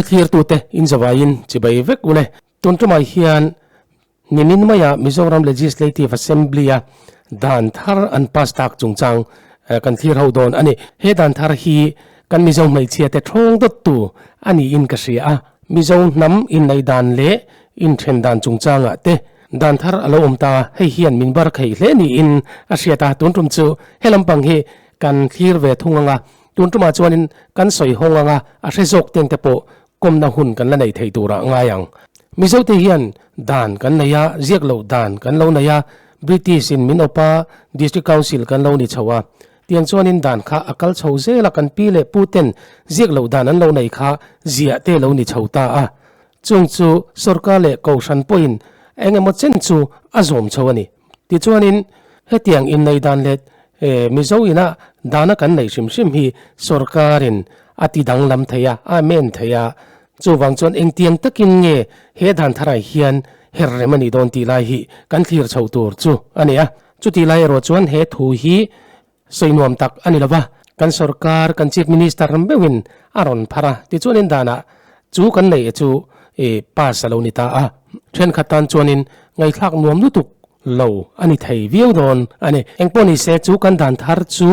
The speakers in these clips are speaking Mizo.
thlirtute in zavaiin chibai vek ule. Tun tumah hian nimin maia Mizoram Legislative Assembly-a dan thar an pass tak chungchang kan thlir ho dawn a ni. He dan thar hi kan Mizo hmeichhiate thawng dawttu a niin ka hria a. Mizo hnam inneih dan leh inthen dan chungchangah te dan thar a lo awm ta, hei hian min bar kheih hle niin a hriat a. Tun tum chu he lampang hi kan thlir ve thung ang a, tun tumah chuanin kan sawi hawng ang a, a hre zawk teng te pawh kawmna hun kan la nei thei turah ngai ang. Mizote hian dan kan nei a, ziak loh dan kan lo nei a, British in min awp a, District Council kan lo ni chho a. Tiang chuanin dan kha a kal chho zel a, kan pi leh pu ten ziak loh dan an lo nei kha ziah te lo ni chho ta a. Chung chu sorkar leh kohhran pawhin eng emaw chen chu a zawm chho a ni. Tichuanin hetiang innei dan leh Mizo ina dana kan neih hrim hrim hi sorkarin a ti danglam thei a, a men thei a. Chuvang chuan engtiang takin nge he dan tharah hian her rem a nih dawn tih lai hi kan thlir chho tur chu a ni a. Chutih lai erawh chuan he thu hi sawi nuam tak a ni lo va, kan sorkar, kan Chief Minister meuhin a rawn phar a, tichuanin danah chu kan neih chu pass a lo ni ta a. Thenkhat tan chuanin ngaihthlak nuam lutuk lo a ni thei viau dawn a ni. Engpawh ni se chu kan dan thar chu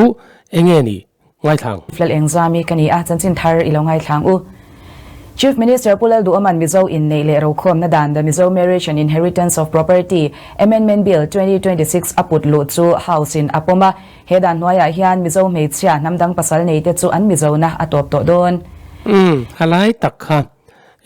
enge ni ngaithlang? Flel engzami ka ni a, chanchin thar i lo ngaithlang u. Chief Minister Pu Lalduhawman Mizo inneih leh rokhawmna dan The Mizo Marriage and Inheritance of Property Amendment Bill 2026 a put luh chu House in a pawm a. He dan hnuaiah hian Mizo hmeichhia hnamdang pasal neite chu an Mizona a tawp tawh dawn. Umm, halai tak kha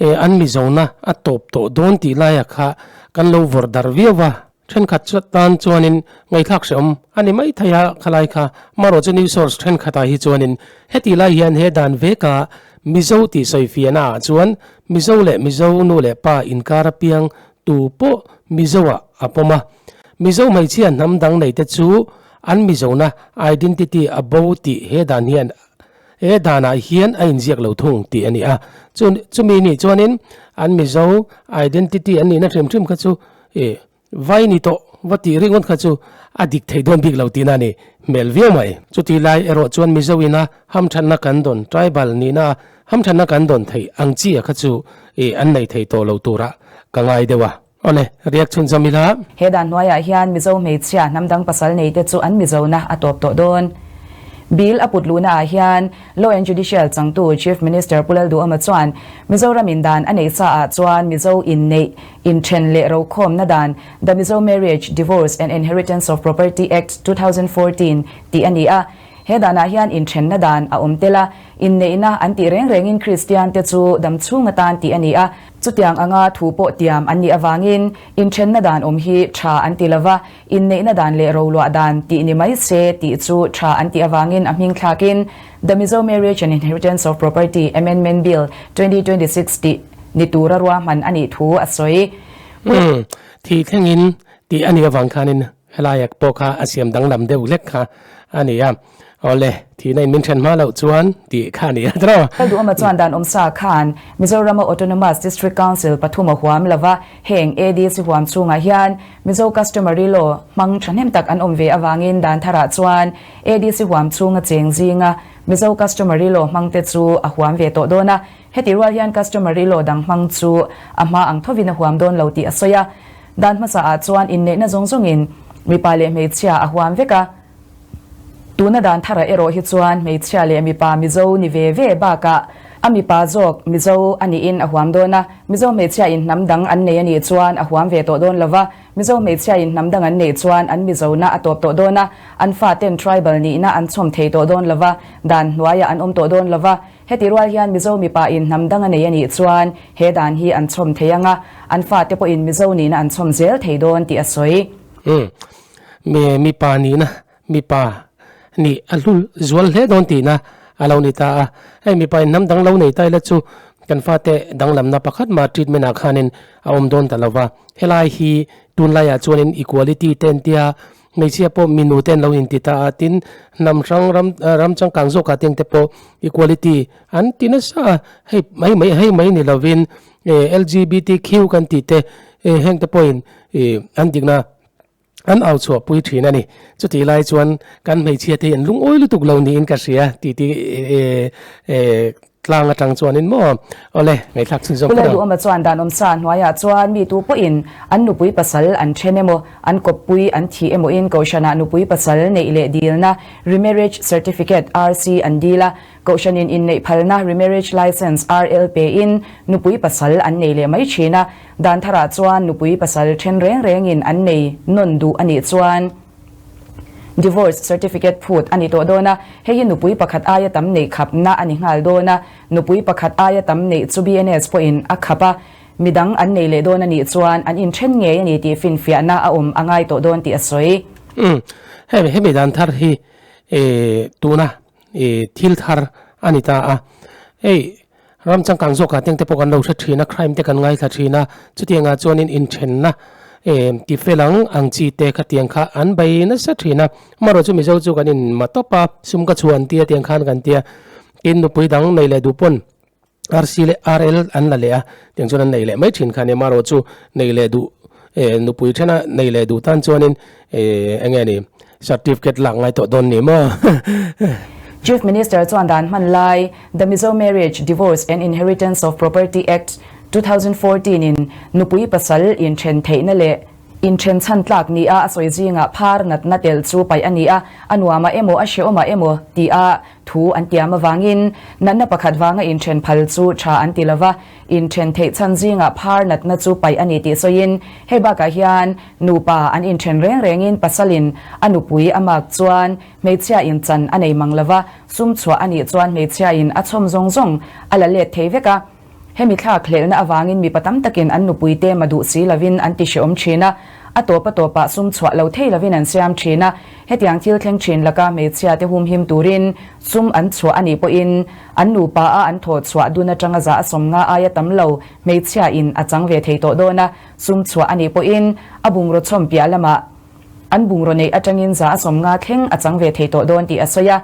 E, an Mizona a tawp tawh dawn tih laia kha kan lo vawrh darh viau va, thenkhat chu tan chuanin ngaihthlak hrehawm a ni mai thei a khalai kha. Marawh chu news source thenkhatah hi chuanin hetih lai hian he dan veka Mizo tih sawifiahna ah chuan Mizo leh Mizo nu leh pa inkar apiang tu pawh Mizo ah a pawm a. Mizo hmeichhia hnam dang neite chu an Mizona identity a bo tih he dan hian He danah hian a inziak lo thung tih a ni a. Chu chumi nih chuanin an Mizo identity an nihna hrim hrim kha chu ih vai ni tawh va tih ringawt kha chu a dik thei dawn bik lo tihna a ni hmel viau mai. Chutih lai erawh chuan Mizo ina hamthatna kan dawn tribal nihna hamthatna kan dawn theih ang chi a kha chu ih an nei thei tawh lo turah ka ngai deuh a. Awle, riak chhunzawm ila. He dan hnuaiah hian Mizo hmeichhia hnamdang pasal neite chu an Mizona a tawp tawh dawn. Bill a put luhnaah hian Law and Judicial changtu Chief Minister Pu Lalduhawma chuan Mizoram in dan a neih sa ah chuan Mizo inneih, inthen leh rokhawmna dan The Mizo Marriage, Divorce and Inheritance of Property Act 2014 tih a ni a. He danah hian inthenna dan a awm tel a, inneihna an tih reng rengin Kristian te chu dam chhung atan tih a ni a. Chutiang anga thu pawh tiam an nih avangin inthenna dan awm hi tha an ti lova, inneihna dan leh roluah dan tih ni mai se tih chu tha an tih avangin a hming thlakin The Mizo Marriage and Inheritance of Property Amendment Bill 2026 tih ni tura ruahman a nih thu a sawi. Umm, thih thlengin tih a nih avang khanin Helai pawh kha a siam danglam deuh hlek kha a ni a, awle thihna in min then hma loh chuan tih kha a ni a tiraw. Lalduhawma chuan dan awmsa khan Mizorama Autonomous District Council pathum a huam lova, heng ADC huam chhungah hian Mizo Customary Law hmang thahnem tak an awm ve avangin dan tharah chuan ADC huam chhunga cheng zinga Mizo Customary Law hmangte chu a huam ve tawh dawn a, heti rual hian Customary Law dang hmang chu a hma ang thovin a huam dawn lo tih a sawi a. Dan hmasa ah chuan inneihna zawng zawngin mipa leh hmeichhia a huam vek a, tuna dan tharah erawh hi chuan hmeichhia leh mipa Mizo ni ve ve bakah a mipa zawk Mizo a niin a huam dawn a, Mizo hmeichhia in hnam dang an nei a nih chuan a huam ve tawh dawn lo va, Mizo hmeichhia in hnam dang an neih chuan an Mizona a tawp tawh dawn a, an faten tribal nihna an chhawm thei tawh dawn lo va, dan hnuaiah an awm tawh dawn lo va. Heti rual hian Mizo mipa in hnam dang a nei a nih chuan he dan hi an chhawm thei ang a, an fate pawhin Mizo nihna an chhawm zel thei dawn tih a sawi. Umm, mipa nihna, mipa nih a hlul zual hle dawn tihna a lo ni ta a. Hei mipa in hnam dang lo nei ta ila chu kan fate danglamna pakhat mah treatment ah khanin a awm dawn ta lo va. Helai hi tunlaiah chuanin equality te an tia, Hmeichhia pawh minu te an lo inti ta a, tin hnam hrang ram ram changkang zawkah te engte pawh equality an ti nasa a, hei mai mai hei mai ni lovin eh LGBTQ kan tih te eh heng te pawhin ih an dikna an au chhuah pui thin a ni. Chutih lai chuan kan hmeichhia te hi an lungawi lutuk lo niin ka hria tih tih eh eh. tlang atang chuanin maw awle ngaihthlak chhunzawm Pu Lalduhawma chuan dan awmsa hnuaiah chuan mi tu pawhin an nupui pasal an then emaw, an kawppui an thih emawin Kohhranah nupui pasal neih leh dilna Remarriage Certificate, RC, an dil a, Kohhranin inneih phalna Remarriage Licence, RL, pein nupui pasal an nei leh mai thin a, dan tharah chuan nupui pasal then reng rengin an nei nawn duh a nih chuan Divorce Certificate phut a ni tawh dawn a, hei hi nupui pakhat aia tam neih khapna a ni nghal dawn a, nupui pakhat aia tam neih chu BNS pawhin a khap a, midang an nei leh dawn a nih chuan an inthen ngei a ni tih finfiahna a awm a ngai tawh dawn tih a sawi. Umm, hei hemi dan thar hi tuna thil thar a ni ta a, hei Ram changkang zawkah teng te pawh kan lo hre thin a, crime te kan ngaithla thin a, chutiangah chuanin inthenna ti fel ang ang chi te khatiang kha an bei nasa thin a, amaherawh chu Mizo chu kan inma tawp a, sum ka chhuan tia tiang khan kan tia, tin nupui dang nei leh duh pawn RC leh RL an la leh a, tiang chuan an nei leh mai thin kha a ni, amaherawh chu nei leh duh nupui thena nei leh duh tan chuanin eng nge ni Certificate lak ngai tawh dawn ni maw? Chief Minister chuan dan hman lai The Mizo Marriage, Divorce and Inheritance of Property Act, 2014 in nupui pasal inthen theihna leh inthen chhan tlak nia a sawi zingah phar natna tel chu paih a ni a, a nuamah emaw a hrehawmah emaw tia thu an tiam avangin natna pakhat vanga inthen phal chu tha an ti lova. Inthen theih chhan zingah phar natna chu paih a ni tih sawiin, hei bakah hian nupa an inthen reng rengin pasalin a nupui a mak chuan hmeichhia in chan a nei mang lova, sum chhuah a nih chuan hmeichhia in a chhawm zawng zawng a la let thei vek a. Hemi thlak hlelhna avangin mipa tam takin an nupuite ma duh si lovin an ti hrehawm thin a, a tawp a tawpah sum chhuah lo thei lovin an siam thin a. Hetiang thil thleng thin laka hmeichhia te humhim turin sum an chhuah a nih pawhin an nupa a an thawh chhuah dun atanga za a sawmnga aia tam lo hmeichhia in a chang ve thei tawh dawn a, sum chhuah a nih pawhin a bungraw chhawm piah lamah an bungraw neih atangin za a sawmnga thleng a chang ve thei tawh dawn tih a sawi a.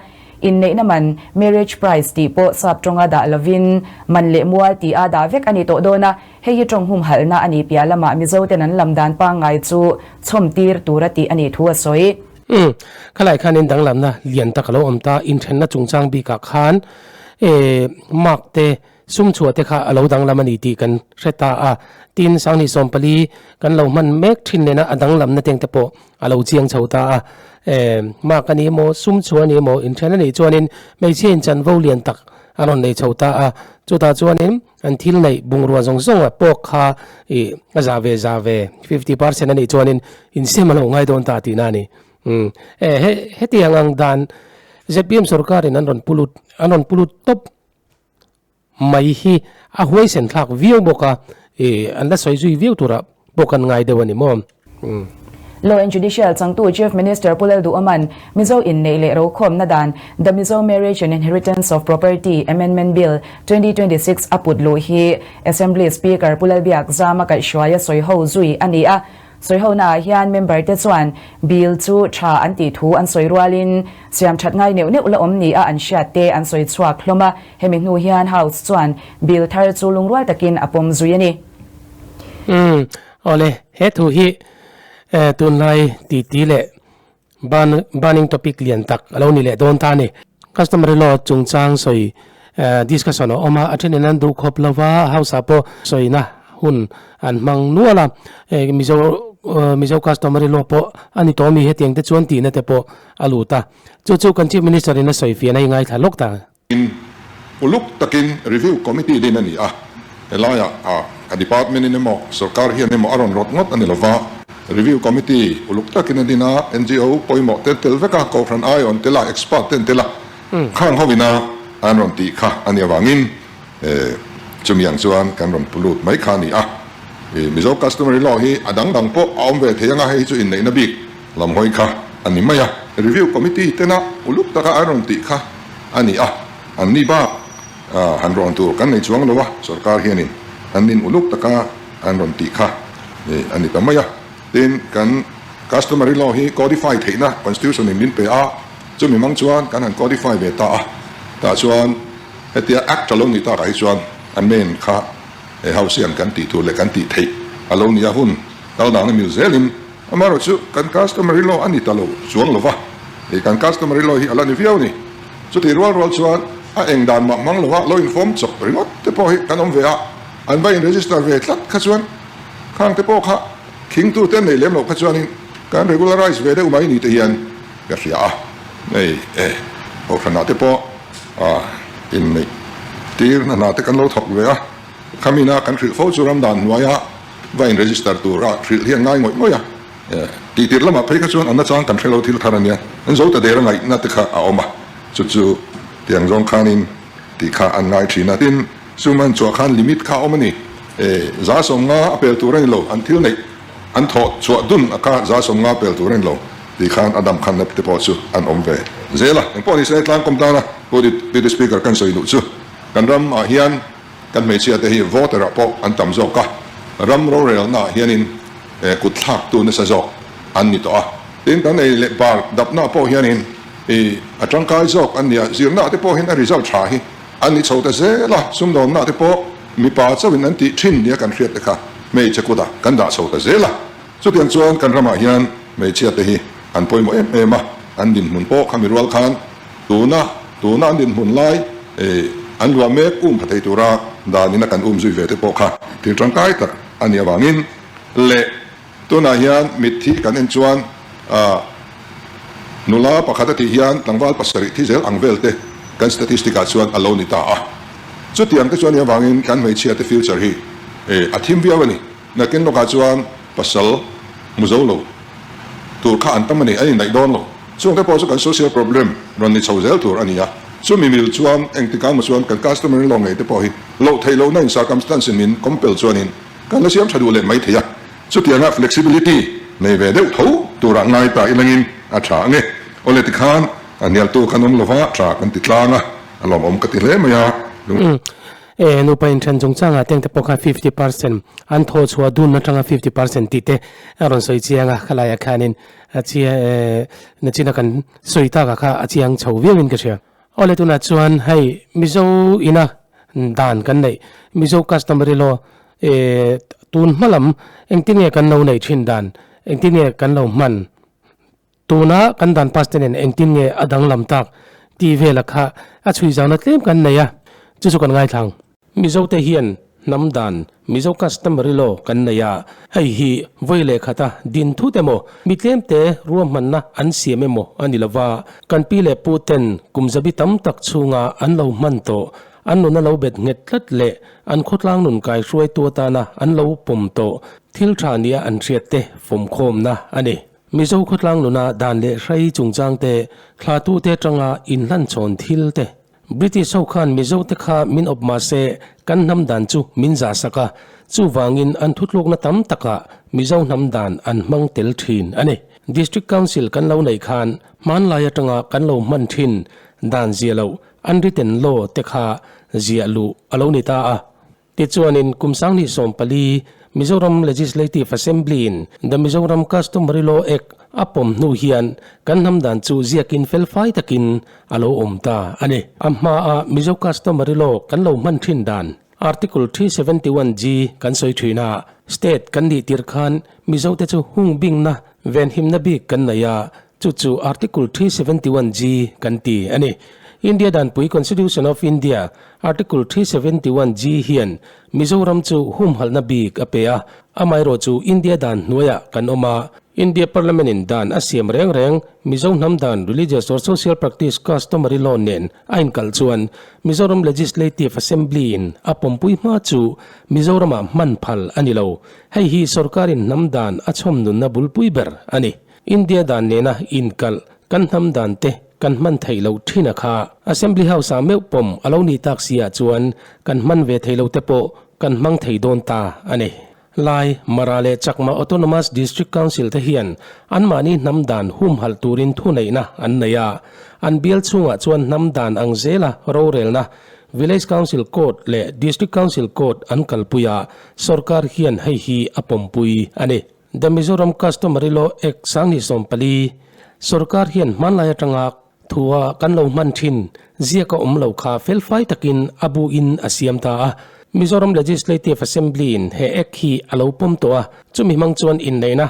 Inneihna man, marriage price, tih pawh sap tawnga dah lovin man leh mual tih a dah vek a ni tawh dawn a, hei hi tawng humhalhna a nih piah lamah Mizoten an lam dan pangngai chu chhawm tir tura tih a nih thu a sawi. Umm, khalai khanin danglamna lian tak a lo awm ta, inthenna chungchang bikah khan eh mark te sum chhuah te kha a lo danglam a ni tih kan hre ta a, tin Sanghnih 14 kan lo hman mek thin nena a danglamna teng te pawh a lo chiang chho ta a, eh mark a ni emaw sum chhuah a ni emaw inthen a nih chuanin hmeichhia in chanvo lian tak a rawn nei chho ta a, chutah chuanin an thil neih bungrua zawng zawng a pawk kha ih a za ve za ve 50% a nih chuanin insem a lo ngai dawn ta tihna a ni. Umm eh he hetiang ang dan zpm sorkarin an rawn pulut an rawn pulut tawp mai hi a huaisen thlak viau bawk a, ih an la sawi zui viau turah pawh kan ngai deuh a ni maw? Umm. Law and Judicial changtu Chief Minister Pu Lalduhawman Mizo inneih leh rokhawmna dan The Mizo Marriage and Inheritance of Property Amendment Bill, 2026 a put luh hi Assembly Speaker Pu Lalbiak Zama kaihhruaia sawiho zui a ni a. Sawihonaah hian member te chuan bill chu tha an tih thu an sawi rualin siam that ngai neuh neuh la awm nia an hriat te an sawi chhuak hlawm a, hemi hnu hian House chuan bill thar chu lungrual takin a pawm zui a ni. Umm, awle, he thu hi tunlai titi leh burning topic lian tak a lo ni leh dawn ta a ni. Customary law chungchang sawi discussion a awm a, a thenin an duh khawp lo va, House ah pawh sawina hun an hmang nual a, Mizo Mizo customary law pawh a ni tawh mi hetiang te chuan tihna te pawh a lut a, chu chu kan Chief Minister in a sawi fiahna i ngaithla lawk ta. In uluk takin Review Committee din a ni a, helaiah a department in emaw sorkar hian emaw a rawn rawt ngawt a ni lova, Review Committee uluk takin a din a, NGO pawimawh te an tel vek a, Kohhran ai an tel a, expert te an tel a, khang ho ina an rawn tih kha a nih avangin chumi ang chuan kan rawn pu lut mai kha a ni a. Mizo Customary Law hi a dang dang pawh a awm ve thei anga hei hi chu inneihna bik lam hawi kha a ni mai a. Review Committee tena uluk taka an rawn tih kha a ni a, an ni bak han rawn tur kan nei chuang lo a, sorkar hianin an nin uluk taka an rawn tih kha a ni ta mai a. Tin, kan customary law hi codify theihna constitution in min pe a, chumi mang chuan kan han codify ve ta a, tah chuan hetia act a lo nih takah hi chuan a main kha he house hian kan tih tur leh kan tih theih a lo ni a, hun kal dan a mil zelin Amaherawh chu kan customary law a ni ta lo chuang lo va, kan customary law hi a la ni viau a ni. Chutih rual rual chuan A eng dan mah hmang lova lo inform chawp ringawt te pawh hi kan awm ve a, an va in register ve tlat kha chuan khang te pawh kha khingtu te an nei lem loh kha chuanin kan regularize ve deuh mai ni te hian ka hria a. Hei e, kohhranah te pawh inneih tir hna hna te kan lo thawk ve a, khamina kan hrilh fo chu ram dan hnuaia va in register tura hrilh hi an ngai ngawih ngawih a. Tih tir lamah phei kha chuan an nachang kan hre lo thil thar a nia, an zo ta der a ngaihna te kha a awm a, chu chu tiang zawng khanin tih kha an ngai thin a. Tin, sum an chhuah khan limit kha a awm a ni, 150 a pel tur a ni lo, an thil neih an thawh chhuah dun a kha 150 pel tur a ni lo tih khan a dam khanna te pawh chu an awm ve zel a. Engpawh ni se tlangkawm tana Pu Deputy Speaker kan sawi duh chu kan ram ah hian Kan hmeichhia te hi voter ah pawh an tam zawk a, ram rorelna ah hianin kut thlaktu nasa zawk an ni tawh a. Tin, kan ei leh bar dapna ah pawh hianin a tangkai zawk an ni a, zirna ah te pawh hian a result tha hi an ni chho ta zel a, sumdawnna ah te pawh mipa chauhin an tih thin nia kan hriat te kha hmeichhe kutah kan dah chho ta zel a. Chutiang chuan kan ramah hian hmeichhia te hi an pawimawh em em a, an dinhmun pawh khami rual khan tuna tuna an dinhmun lai an luah mek um pha thei tura dan ina kan um zui ve te pawh kha thil tangkai tak a nih avangin leh tunah hian mitthi kan en chuan nula pakhat a tih hian tlangval pasarih thi zel ang vel te kan statistic ah chuan a lo ni ta a, chutiang te chuan nih avangin kan hmeichhia te future hi a thim viau a ni. Nakin lawkah chuan pasal hmu zo lo tur kha an tam a ni, an indaih dawn lo. Chungte pawh chu kan social problem rawn ni chho zel tur a ni a. Chumi mil chuan engtikah emaw chuan kan customer in lawng ngei te pawh hi loh theih lohna in circumstance in min compel chuanin kan la siam tha duh leh mai thei a. Chutianga flexibility nei ve deuh tho turah ngai ta ilangin a tha ange. Awle tikhan a hnialtu kan awm lova tha kan ti tlang a, a lawmawm ka ti hle mai a. E, nupa inthen chungchangah tengte pawh kha 50% an thawh chhuah dun atanga 50% tih te a rawn sawi chiang a, khalaiah khanin a chia e, nachina kan sawi takah kha a chiang chho viauin ka hria. Awle tunah chuan hei Mizo ina dan kan neih Mizo customary law e, tun hma lam engtin nge kan lo neih thin dan, engtin nge kan lo hman Tuna kan dan pass te nen engtin nge a danglam tak tih vela kha a chhui zauhna tlem kan nei a, chu chu kan ngaithlang. Mizo te hian hnam dan, Mizo customary law, kan nei a, hei hi vawi leh khata din thut emaw, mi tlem te ruahmanna an siam emaw a ni lova, kan pi leh pu ten kum zabi tam tak chhunga an lo hman tawh, an nuna lo bet nghet tlat leh an khawtlang nun kaihruaitu atana an lo pawm tawh thil tha nia an hriat te fawmkhawmna a ni. Mizo khawtlang nuna dan leh hrai chungchang te, thlatute atanga inhlanchhawn thil te. British ho khan Mizo te kha min awp mah se kan hnam dan chu min zah sak a, chuvangin an thutlukna tam takah Mizo hnam dan an hmang tel thin a ni. District Council kan lo neih khan hmanlai atanga kan lo hman thin dan zia loh unwritten law te kha ziah luh a lo ni ta a. Tichuanin kum 2014 Mizoram Legislative Assembly-in The Mizoram Customary Law Act a pawm hnu hian kan hnam dan chu ziakin felfai takin a lo awm ta a ni. A hmaa Mizo Customary Law kan lo hman thin dan Article 371G kan sawi thin a, State kan nih tir khan Mizote chu hung bingna venhimna bik kan nei a, Chu chu Article 371G kan ti a ni. India Danpui Constitution of India Article 371G hian Mizoram chu humhalhna bik a pe a, amaherawh chu India dan hnuaiah kan awm a, India Parliament in dan a siam reng reng Mizo hnam dan Religious or Social Practice Customary Law nen a inkalh chuan Mizoram Legislative Assembly in a pawmpui hma chu Mizoramah hman phal a ni lo. Hei hi sorkarin hnam dan a chhawm nunna bulpui ber a ni. India dan nena inkalh kan hnam dan te kan hman theih loh thin a kha. Assembly House ah meuh pawm a lo nih tak si ah chuan kan hman ve thei lo te pawh kan hmang thei dawn ta a ni. Lai, Mara leh Chakma Autonomous District Council te hian anmahni hnam dan humhalh turin thuneihna an nei a. An bial chhungah chuan hnam dan ang zela rorelna Village Council Court leh District Council Court an kalpui a, sorkar hian hei hi a pawmpui a ni. The Mizoram Customary Law Act 2014, Sorkar hian hmanlai atanga thua kan lo hman thin ziaka awm lo kha felfai takin a bu in a siam ta a. Mizoram Legislative Assembly in he Act hi a lo pawm tawh a, chumi hmang chuan inneihna,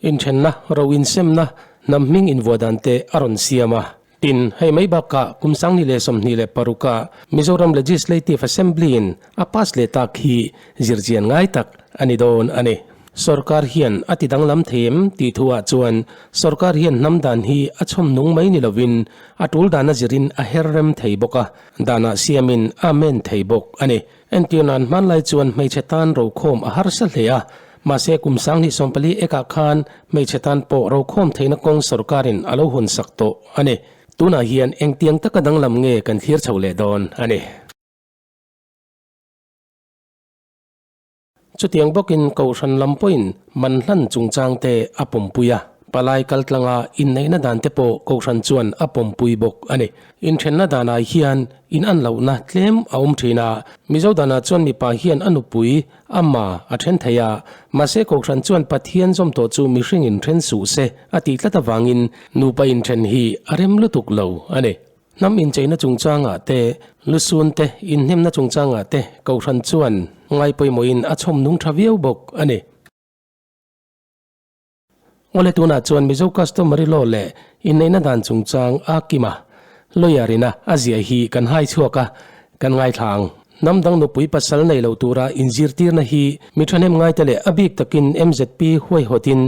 inthenna, ro insemna, hnam hming invuah dan te a rawn siam a. Tin, hei mai bakah kum 2026 ah Mizoram Legislative Assembly in a pass leh tak hi zirchian ngai tak a ni dawn a ni. Sorkar hian a ti danglam thei em tih thu ah chuan sorkar hian hnam dan hi a chhawm nung mai ni lovin a tul dan a zirin a her rem thei bawk a, danah siamin a men thei bawk a ni. Entir nan hmanlai chuan hmeichhe tan rokhawm a harsa hle a, mahse kum 2014 ekah khan hmeichhe tan pawh rokhawm theihna kawng sorkarin a lo hawnsak tawh a ni. Tunah hian engtiang taka danglam nge kan thlir chho leh dawn a ni. Chutiang bawkin Kohhran lam pawhin man hlan chungchang te a pawmpui a, palai kaltlanga inneihna dan te pawh Kohhran chuan a pawmpui bawk a ni. Inthenna danah hian inan lohna tlem a awm thin a, Mizo danah chuan mipa hian a nupui, a ma, a then thei a, mahse Kohhran chuan Pathian zawm tawh chu mihring inthen suh se a tih tlat avangin nupa inthen hi a rem lutuk lo a ni. Hnam incheina chungchangah te, lusun te, inhnemna chungchangah te Kohhran chuan ngai pawimawhin a chhawm nung tha viau bawk a ni. Awle tunah chuan Mizo Customary Law leh inneihna dan chungchang a kim a, lawyer ina a ziah hi kan hai chhuak a, kan ngaithla ang. Hnam dang nupui pasal nei lo tura inzirtirna hi mi thahnem ngaite leh a bik takin MZP huaihawtin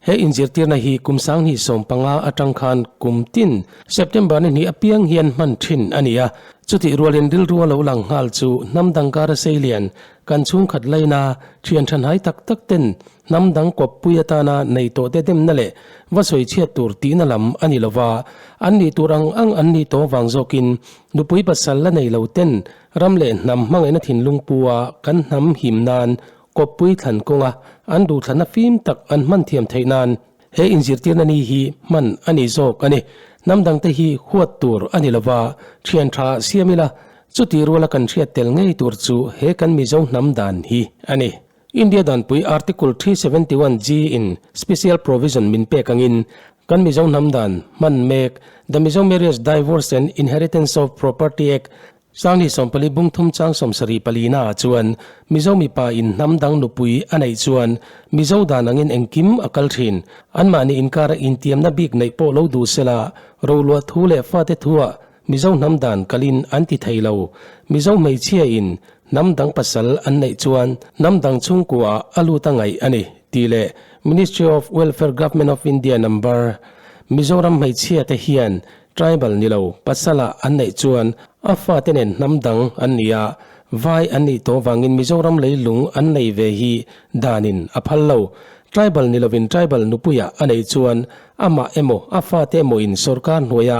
he inzirtirna hi kum 2015 atang khan kum tin September ni hnih apiang hian hman thin a ni a. Chutih rualin rilru a lo lang nghal chu hnam dang kara seilian kan chhungkhat laina thian thanhai tak tak ten Hnam dang kawppui atana nei tawhte demna leh va sawi chhiat tur tihna lam a ni lova, an nih tur ang ang an nih tawh vang zawkin nupui pasal la nei lo ten ram leh hnam hmangaihna thinlung pu a kan hnam him nan kawppui thlan kawnga an duhthlanna fim tak an hman thiam theih nan he inzirtirna ni hi hman a ni zawk a ni. Hnam dangte hi huat tur a ni lova, thian tha siam ila, chutih ruala kan hriat tel ngei tur chu he kan Mizo hnam dan hi a ni. India danpui Article 371 G in Special Provision min pek angin kan Mizo hnam dan hman mek The Mizo Marriage Divorce and Inheritance of Property Act 2014 bung thum chang 74 na ah chuan Mizo mipa in hnam dang nupui a neih chuan Mizo dan angin engkim a kal thin. Anmahni inkara intiamna bik neih pawh lo duh sela roluah thu leh fate thuah Mizo hnam dan kalin an ti thei lo. Mizo hmeichhia in hnam dang pasal an neih chuan hnam dang chhungkua ah a lut a ngaih a ni tih leh Ministry of Welfare Government of India number Mizoram hmeichhia te hian tribal ni lo pasal ah an neih chuan a fate nen hnam dang an ni a, vai an nih tawh vangin Mizoram leilung an nei ve hi danin a phal lo. Tribal ni lovin tribal nupuiah a neih chuan amah emaw a fate emaw in sorkar hnuaia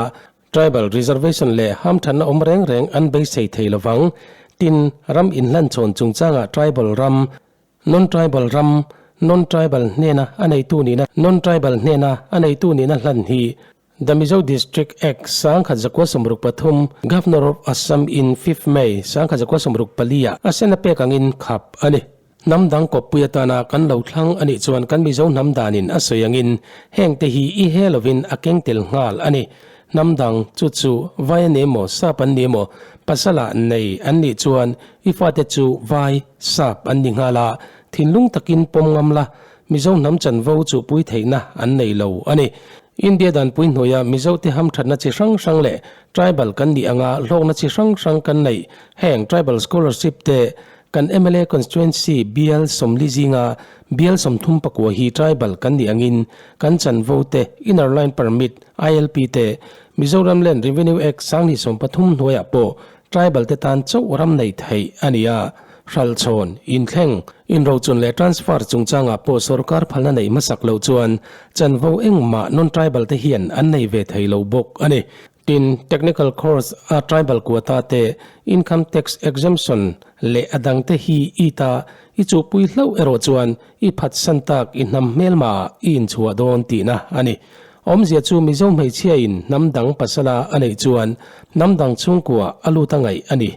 Tribal reservation leh hamthanna awm reng reng an beisei thei lovang. Tin, ram inhlanchhawn chungchangah tribal ram, non-tribal ram, non-tribal hnena a neitu nihna, non-tribal hnena a neitu nihna hlan hi The Mizo District Act 1963, Governor of Assam in fifth May 1964 ah a sen a pek angin khap a ni. Hnam dang kawppui atana kan lo thlang a nih chuan kan Mizo hnam danin a sawi angin heng te hi i he lovin a keng tel nghal a ni. Hnam dang chu chu vai an ni emaw sap an ni emaw pasalah nei an nih chuan i fate chu vai, sap an ni nghal a, thinlung takin pawm ngam la Mizo hnam chanvo chuhpui theihna an nei lo a ni. India danpui hnuaia Mizote hamthatna chi hrang hrang leh tribal kan nih anga hlawkna chi hrang hrang kan neih heng tribal scholarship te Kan mla constituency bial 40 zinga bial 39 hi tribal kan nih angin kan chanvo te Inner Line Permit, ILP, te Mizoram Land Revenue Act 2013 hnuaiah pawh tribal te tan chauh ram nei theih a ni a. Hralchhawn, inthleng, inrochun leh transfer chungchangah pawh sorkar phalna neih hmasak loh chuan chanvo engmah non-tribal te hian an nei ve thei lo bawk a ni. Tin, Technical Course a Tribal Quota te, Income Tax Exemption leh a dang te hi i ta i chuhpui hlauh erawh chuan i phatsan tak i hnam hmelma ah i inchhuah dawn tihna a ni. Awmzia chu Mizo hmeichhia in hnam dang pasala a neih chuan hnam dang chhungkua a lut a ngaih a ni.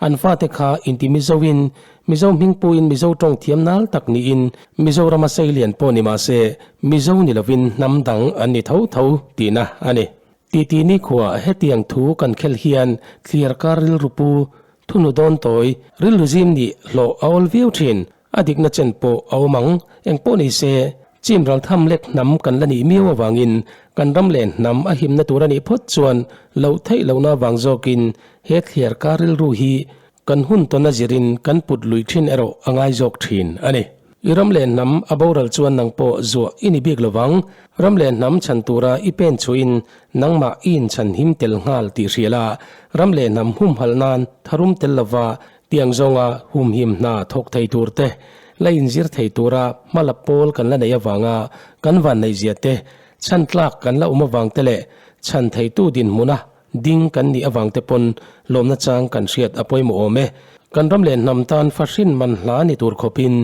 An fate kha inti Mizo in, Mizo hmingpu in Mizo tawng thiam nal tak niin Mizorama seilian pawh ni mahse Mizo ni lovin hnam dang an ni tho tho tihna a ni. Titi nikhua hetiang thu kan khel hian thliar kar rilru pu, thunu dawn tawi, rilru zim nih hlawh a awl viau thin, a dikna chen pawh a awm ang, engpawh ni se. Chim ral tham lek hnam kan la nih miau avangin kan ram leh hnam a himna tur a nih phawt chuan loh theih lohna avang zawkin he thliar kar rilru hi kan hun tawn a zirin kan put lui thin erawh a ngai zawk thin a ni. I ram leh hnam a boral chuan nang pawh zuah i ni bik lovang. Ram leh hnam chhan tura i pen chhuahin nangmah i inchhan him tel nghal tih hria la, ram leh hnam humhalh nan tharum tel lova Tiang zawnga humhim hna thawk thei tur te, la inzir thei tura hma la pawl kan la neih avanga kan vanneihzia te, chhan tlak kan la awm avang te leh chhan theitu dinhmuna ding kan nih avang te pawn lawmna chang kan hriat a pawimawh awm e. Kan ram leh hnam tan fahrin man hla ni tur khawpin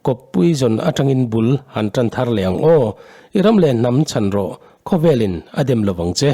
kawppui zawn atangin bul han tan thar leh ang aw. I ram leh hnam chhan rawh, khawvelin a dem lovang che.